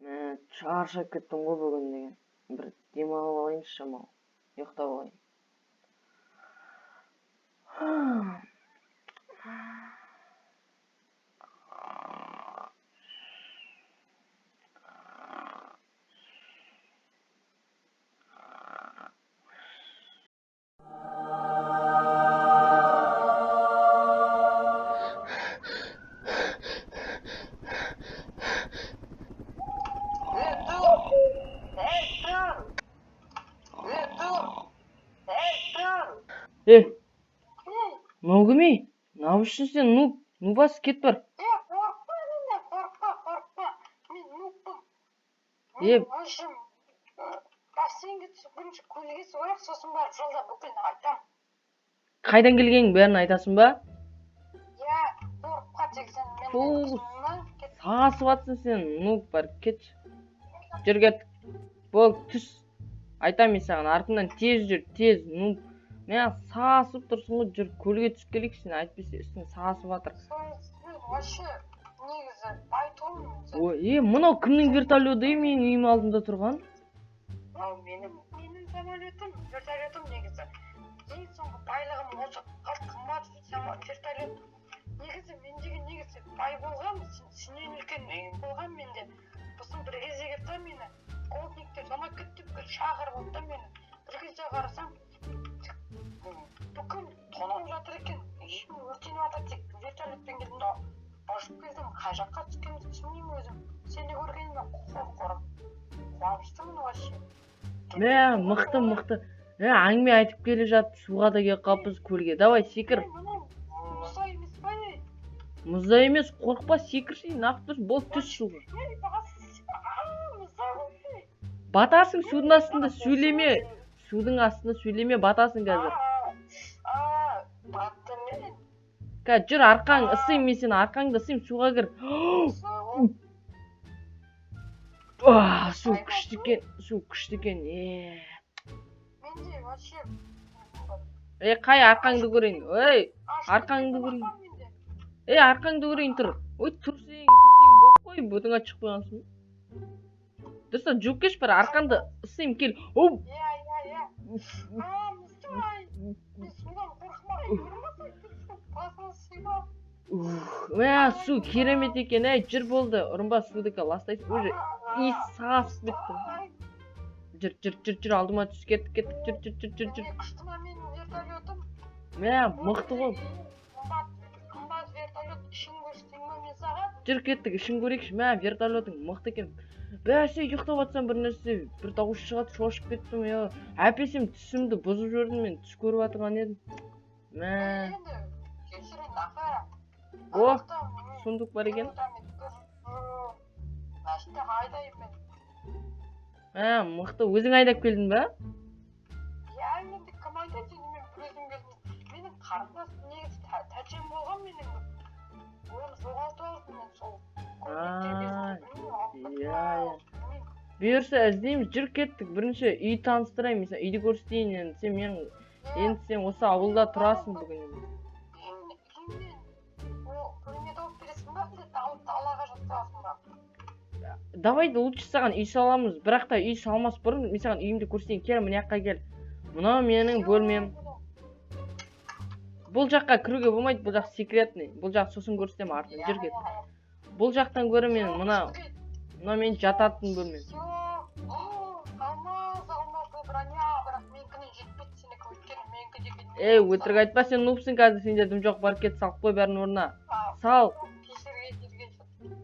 Мә, шаршап кеттім ғой бүгін деген. Бір демалып алайыншы шамалы. Ұйықтап алайын. Ей, тұр! Ей, тұр! Ей, тұр! Ей, тұр! Е, Ей, мынау кім ей? Мынау үшін сен нуб, нубас кет бар. ей, қорықпа менен, қорықпа, қорықпа. Мен нубпын. Е, Мен вообще бассейнге түсіп, бірінші көлге түсіп алайық, сосын барып жолда бүкілін айтам. Қайдан келгенің бәрін айтасың ба? Иә, қорықпа тек сен Фу, менен қысылма, кет. сасып жатсың сен, нуб бар, кетші. Жүр кет. Бол, түс. Айтамын мен саған, артымнан тез жүр, тез, нуб. Мә, сасып тұрсың ғой, жүр, көлге түсіп келейікші сен, әйтпесе үстің сасып жатыр. Мен вообще негізі бай тұғынмын сен. Ой, е, мынау кімнің вертолеты ей, менің үйім алдында тұрған? Мынау менің самолетім, вертолетім негізі. Ең соңғы байлығым осы қымбат вертолет. Негізі мен деген негізі бай болғанмын, сенен үлкен үйім болған менде. Сосын бір кезде келді да мені голдниктер тонап кетті, бүкіл шақырып алды да мені. Бір кезде қарасам, бүкіл тонап жатыр екен, үйім өртеніп жатыр, тек вертолетпен келдім да ұшып келдім, қай жаққа түскенімді түсінбеймін өзім. Сені көргеніме қорқып қуаныштымын вообще. Мә, мықты, мықты. Мә, әңгіме айтып келе жатып, суға да келіп қалыппыз көлге. Давай, секір. Мынау мұздай емес па, ей? Мұздай емес, қорықпа, секірші, нақ тұр, бол, түс суға. Ей, мұздай ғой. Батасың судың астында, сөйлеме. Судың астында сөйлеме, батасың қазір. Баттым мен. Қазір жүр, арқаң ысыйм, мен сені арқаңды ысыйм, суға кір. Мұздай ғой. А, су күшті екен, су күшті екен. Е. Менде вообще Е, қай арқаңды көрейін. Ей, ашып арқаңды кеткен көрейін. арқам менде. Ей, арқаңды көрейін, тұр. Ой, тұрсың, тұрсың, боқ қой, бұтыңа шығып қойғансың. Дұрыстап жуып келші бір арқаңды ысыйм, кел. Оу. Иә, иә, иә. А, мұздай. Мен судан қорқмаймын. Ұрмасай, басын сыйма. Ух, мә, су керемет екен, әй, жүр болды, ұрынба судікі, ластайсың, уже иіс сасып кетті. Жүр, жүр, жүр, жүр, алдыма түс, кеттік, кеттік, жүр, жүр, жүр, жүр, жүр. Міне, күшті ма менің вертолетім? Мә, мықты ғой. Қымбат, қымбат вертолет, ішін көрсетейін ба мен саған? Жүр, кеттік, ішін көрейікші, мә, вертолетің мықты екен. Бәсе, ұйықтап жатсам бір нәрсе, бір дауыс шығады, шошып кеттім, я. Әпесем түсімді бұзып жібердім мен, түс көріп жатырған едім. Мә, Енді кешір енді, аға. О, Аяқта мен сундук бар екен. Мына айдаймын мен. Мә, мықты, өзің айдап келдің ба? Иә, енді кім айдайды енді, мен бір өзім келдім. Менің қарындасым негізі тәтем болған менің. Оны жоғалтып алдым мен сол. А, Білмеймін, иә, иә. Бұйырса іздейміз, жүр кеттік. Бірінші үй таныстырайын, мен саған үйді көрсетейін енді. Сен мен енді сен осы ауылда тұрасың бүгін енді. Үйімнен о бөлме тауып бересің ба, әлде далаға жатқызасың ба? Давай лучше саған үй саламыз, бірақ та үй салмас бұрын мен саған үйімді көрсетейін. Кел, мына жаққа кел. Мынау менің бөлмем. Бұл жаққа кіруге болмайды, бұл жақ секретный. Бұл жақ сосын көрсетемін артынан. Жүр кет. Бұл жақтан гөрі мен мына менің жататын бөлмем. Алмаз, алмазды броня, бірақ менікіне жетпейді сенікі, өйткені менікі деген. Ей, өтірік айтпа, сен нубсың қазір, сенде дым жоқ, бар кет, салып қой бәрін орнына. Сал. Кешір, кешір, кешір.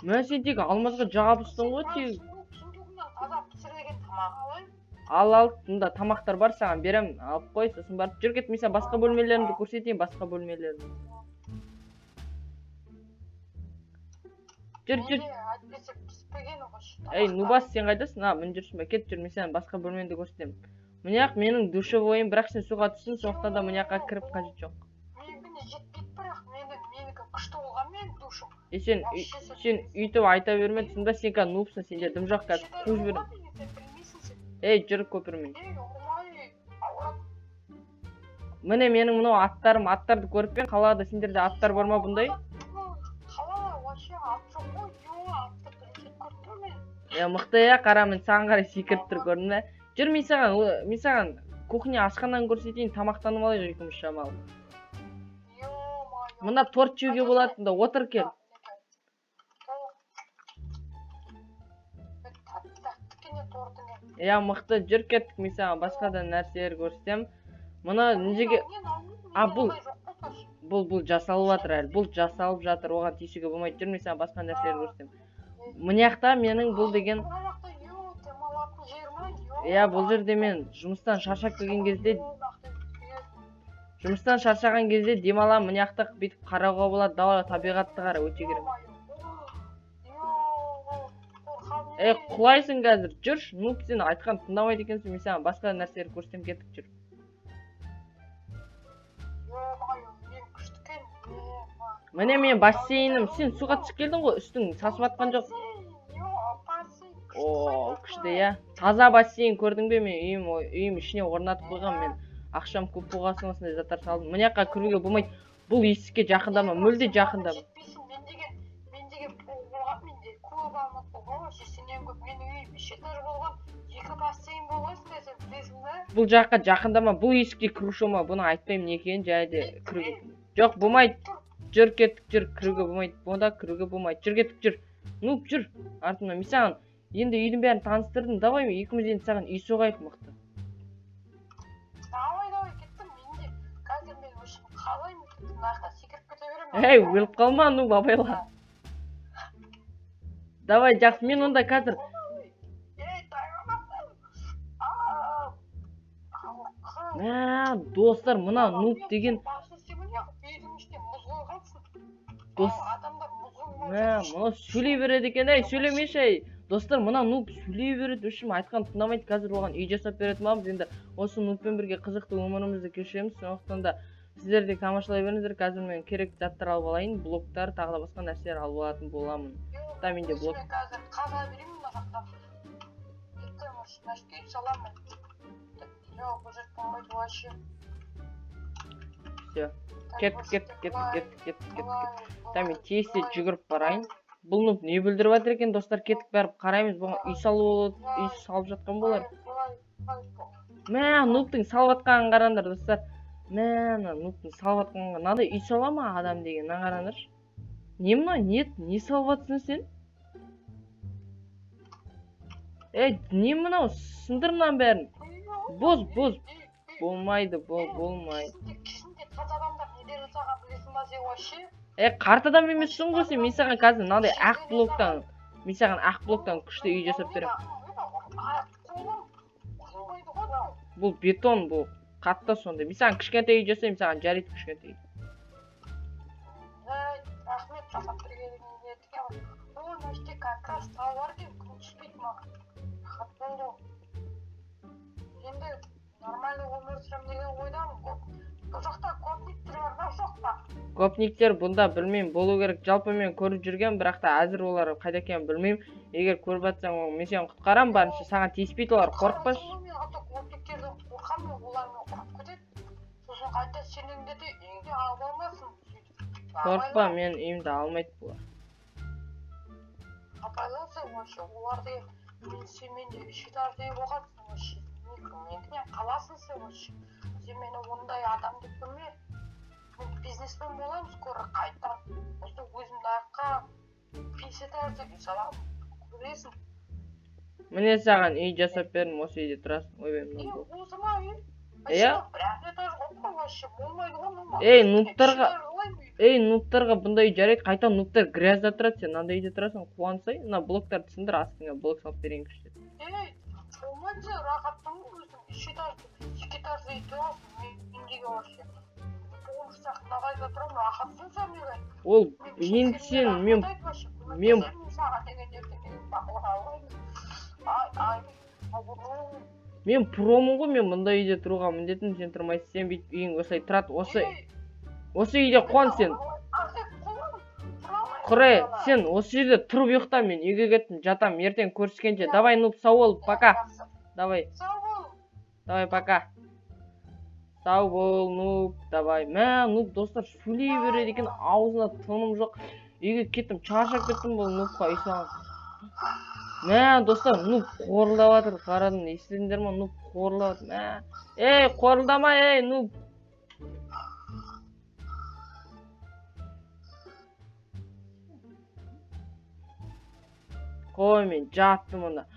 Мә, сен тек алмазға жабыстың ғой тек. Сундугымнан таза пісірілген тамақ алайын. Ал, ал, мұнда тамақтар бар, саған беремін, алып қой, сосын барып жүр кет, мен саған басқа бөлмелерімді көрсетейін, басқа бөлмелерімді. Жүр, жүр. Менде әйтпесе піспеген ғой. Ей, нубас, сен қайдасың? А, міне жүрсің ба? Кет, жүр, мен саған басқа бөлмемді көрсетемін. Мына жақ менің душевойым, бірақ сен суға түстің, сондықтан да мына жаққа кіріп қажет жоқ. Менікіне жетпейді, бірақ менікі күшті болған менің душым. Е, сен сен үйтіп айта берме, түсіндің ба? Сен қазір нубсың, сенде дым жоқ, қазір қуып жіберемін. Сен білмейсің сен. Ей, жүр көпірмен. Ей, ұрмай, ауырады. Міне менің мынау аттарым, аттарды көріп пе ең? Қалада сендерде аттар бар ма бұндай? Қалада вообще ат жоқ қой, ё, атты бірінші рет көріп тұрмын мен. Иә, мықты, иә. Қара, міне, саған қарай секіріп тұр, көрдің бе? Жүр, мен саған кухня, асхананы көрсетейін. Тамақтанып алайық екеуміз шамалы. Ё-моё. Мында торт жеуге болады, мында отыр, кел. Торт. Тәтті екен тортың. Иә, мықты. Жүр, кеттік, мен саған басқа да нәрселер көрсетемін. Мына мына жерге А, бұл жасалып жатыр әлі, бұл жасалып жатыр, оған тиісуге болмайды. Жүр, мен саған басқа нәрселер көрсетемін. Мына жақта менің бұл деген, иә, бұл жерде мен жұмыстан шаршап келген кезде, жұмыстан шаршаған кезде демаламын. Мына жақта бүйтіп қарауға болады дала, табиғатты қара, өте керемет. Ей, құлайсың қазір, жүрші. Ну, сен айтқан тыңдамайды екенсің. Мен саған басқа нәрселер көрсетемін, кеттік, жүр. Міне, мен бассейнім. Сен суға түсіп келдің ғой, үстің сасып жатқан жоқ. О, күшті, иә, таза бассейн, көрдің бе? Мен үйім ішіне орнатып қойғанмын. Мен ақшам көп болған соң осындай заттар салдым. Мына жаққа кіруге болмайды, бұл есікке жақындама, мүлде жақындама. Жетпейсің. Мен деген болған, менде көп алмат болған вообще, сенен көп. Менің үйім үш этаж болған, екі бассейн болған, сен білесің ба? Бұл жаққа жақындама, бұл есікке кіруші болма. Бұны айтпаймын не екенін, және де кіруге жоқ, болмайды. Жүр, кеттік, жүр, кіруге болмайды, бұнда кіруге болмайды. Жүр, кеттік, жүр, ну, жүр артымнан. Мен саған енді үйдің бәрін таныстырдым. Давай, екеуміз енді саған үй соғайық мықты. Давай, давай, кеттім. Мен де қазір, мен вообще қалаймын, кеттім, мына жақта секіріп кете беремін. Ей, өліп қалма, ну, абайла. Давай, жақсы, мен онда қазір Ей, тайғанақтан. Мә, достар, мына нуб деген Басы сен неғып үйдің ішіне мұз қойғансың? Дос Адамдар мұз қоймай. Мә, мынау сөйлей береді екен. Ей, сөйлемеші, ей. Достар, мына нуб сөйлей береді, в общем, айтқан тыңдамайды. Қазір оған үй жасап беретін боламыз. Енді осы нубпен бірге қызықты өмірімізді кешіреміз. Сондықтан да сіздер де тамашалай беріңіздер. Қазір мен керекті заттар алып алайын, блоктар, тағы да басқа нәрселер алып алатын боламын. Да, менде блок. Мен қазір қаза беремін мына жақта. Ертең осы носки саламын. Жоқ, бұл жер болмайды вообще. Все, кеттік, кеттік, кеттік, кеттік, кеттік, кеттік. Да, мен тез тез жүгіріп барайын. Бұл нуб не бүлдіріп жатыр екен? Достар, кеттік, барып қараймыз. Бұған үй салып жатқан болар. Мә, нубтың салып жатқанын қараңдар, достар. Мә, мына нубтың салып жатқанын. Мынадай үй сала ма адам деген? Мына қараңдаршы, не мынау? Не салып жатсың сен? Ей, не мынау? Сындыр мынаның бәрін. Бұз, бұз. Болмайды, болмайды. Кезінде қарт адамдар неден жасаған, білесің ба сен вообще? Е, қарт адам емессің ғой сен. Мен саған қазір мынандай ақ блоктан, мен саған ақ блоктан күшті үй жасап беремін. Қолым құлмайды ғой мынау. Бұл бетон, бұл қатты сондай. Мен саған кішкентай үй жасаймын, саған жарайды кішкентай үй. Ей, рахмет жасап бергеніңе. О, мына жерде как раз тау бар екен, күн түспейді маған. Рахат болды. Енді нормальный өмір сүремін деген ойдамын. Бұл жақта гопниктер бар ма, жоқ па? Гопниктер бұнда білмеймін, болу керек. Жалпы мен көріп жүргенмін, бірақ та әзір олар қайда екенін білмеймін. Егер көріп жатсаң, мен сені құтқарамын барынша. Саған тиіспейді олар, қорықпашы. Мен ата гопниктерден қорқамын, олар мені ұрып кетеді. Сосын қайта сенің де үйіңде алып алмасын. Сөйтіп. Қорықпа, мен үйімді алмайды бұлар. Абайласың вообще, олар деген мен сенімен де үш этажды үй болғансың вообще. Менікінен қаласың сен вообще. Сен мені ондай адам деп көрме. Мен бизнесмен боламын скоро қайтадан. Осы өзімді аяққа бес этажды үй саламын. Көресің. Міне, саған үй жасап бердім, осы үйде тұрасың. Ойбай, Е, мынау бұл. осы ма үй? Иә. Бір ақ этаж ғой вообще, болмайды ғой мына. Ей, ей, нубтарға бұндай үй жарайды. Қайта нубтар грязьда тұрады, сен мынандай үйде тұрасың, қуансай. Мына блоктарды сындыр, астыңа блок салып берейін күшті. Ей, болмайды, сен рахаттың ғой өзің. Үш этажды, екі этажды үй тұрасың. Мен деген вообще. Бомж сияқты мынадайда тұрамын, рахатсың сен деген. Ол енді сен мен саған деген ертең мен бақылауға алмаймын. Ай, ай, ауыру. Мен промын ғой, мен мұндай үйде тұруға міндеттімін. Сен тұрмайсың, сен бүйтіп үйің осылай тұрады. Осы үйде қуан сен. Құре, сен осы жерде тұрып ұйықта, мен үйге кеттім, жатам. Ертең көріскенше. Давай, нуб, сау бол, пока. Давай. Сау бол. Давай, пока. Сау бол, нуб, давай. Мә, нуб, достар, сөйлей береді екен, аузына тыным жоқ. Үйге кеттім, шаршап кеттім бұл нубқа үй салған. Мә, достар, нуб қорылдап жатыр, қарадым, естідіңдер ма? Нуб қорылдап жатыр. Мә. Ей, қорылдама, ей, нуб. Қой, мен жаттым онда.